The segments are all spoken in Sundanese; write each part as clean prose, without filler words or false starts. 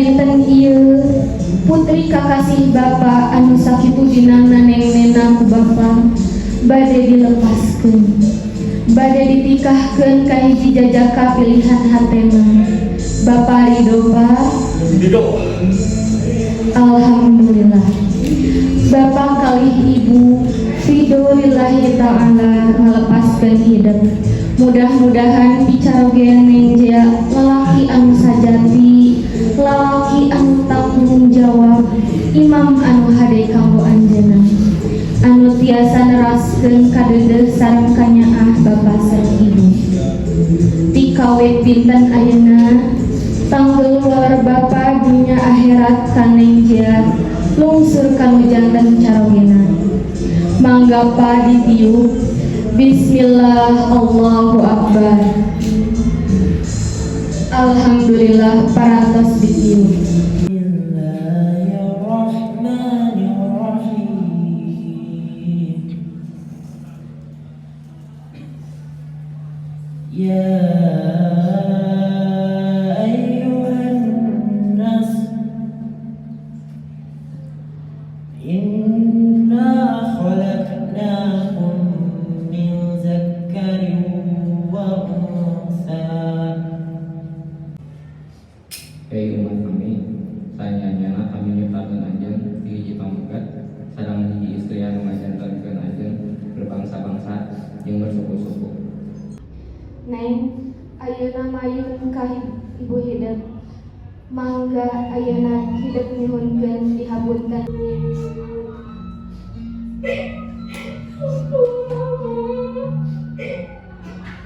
Dinten ieu putri kakasih Bapak anu sakitu dinana Neng Nena ku Bapak bade dilepaskeun, bade ditikahkeun ka hiji jajaka pilihan hatena. Bapak ridho, Pak? Ridho. Alhamdulillah. Bapak kalih Ibu ridho lillahi ta'ala ngalepaskeun hidep. Mudah-mudahan picaroge Neng Jea lalaki anu sajati, lalaki anu tanggung jawab, imam anu hade kanggo anjeunna, anu tiasa neraskeun kadeudeuh sareng kanyaah Bapak sareng Ibu. Ti kawit dinten ayeuna, tanggel waler Bapak dunya akhirat ka Neng Jea lungsur kanu janten carogena. Mangga, Pa, ditiup. Bismillah, Allahu Akbar. Alhamdulillah, parantos ditiup. بسم الله الرحمن الرحيم. يا أيها الناس، إنا خلقناكم من ذكر وأنثى. Hei umat kami, sanyana kami nyiptakeun anjeun ti hiji pameget sareng hiji istri anu ngajantenkeun anjeun berbangsa-bangsa jeung bersuku-suku. Neng, ayeuna mayun ka Ibu hidep. Mangga ayeuna hidep nyuhunkeun dihapunten.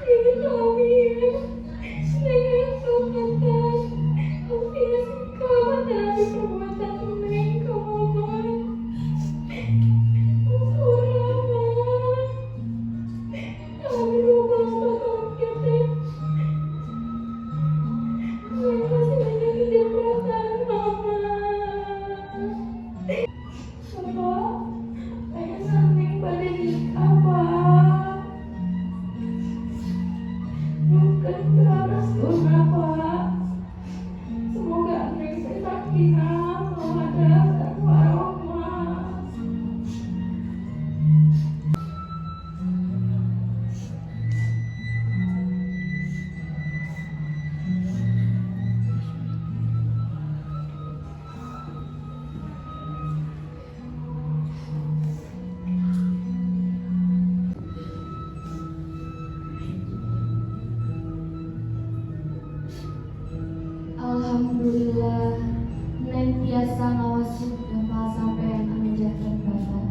Ini kami Neng kesempatan sikap terhadap perbuatan Neng ke Mama. Ampura, Ma. Kami lupa sakit. Neng masih menyakiti perasaan Mama. Bapak, ayeuna Neng bade nikah, Pak. Bukan restuna, Pak. Semoga Neng teh sakinah, mawaddah, dan warahmah. Alhamdulillah, Neng tiasa ngawasi gampal sampean anu janten Bapak.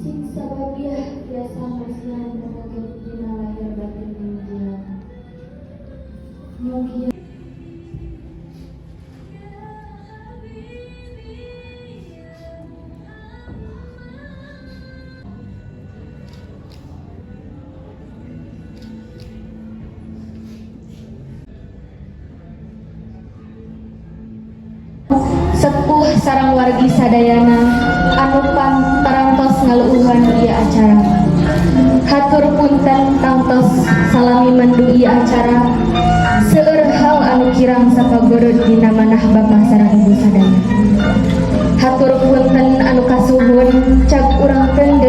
Sing sababiah tiasa masihan penyakit dina lahir batin Neng Jea. Mugia sepuh sareng wargi sadayana anu pan parantos ngaluuhan ieu acara. Hatur punten tangtos salami mendu ieu acara. Seueur hal anu kirang sapagorod dina manah Bapak sareng Ibu sadaya. Hatur punten anu kasuhun, cag urang teu.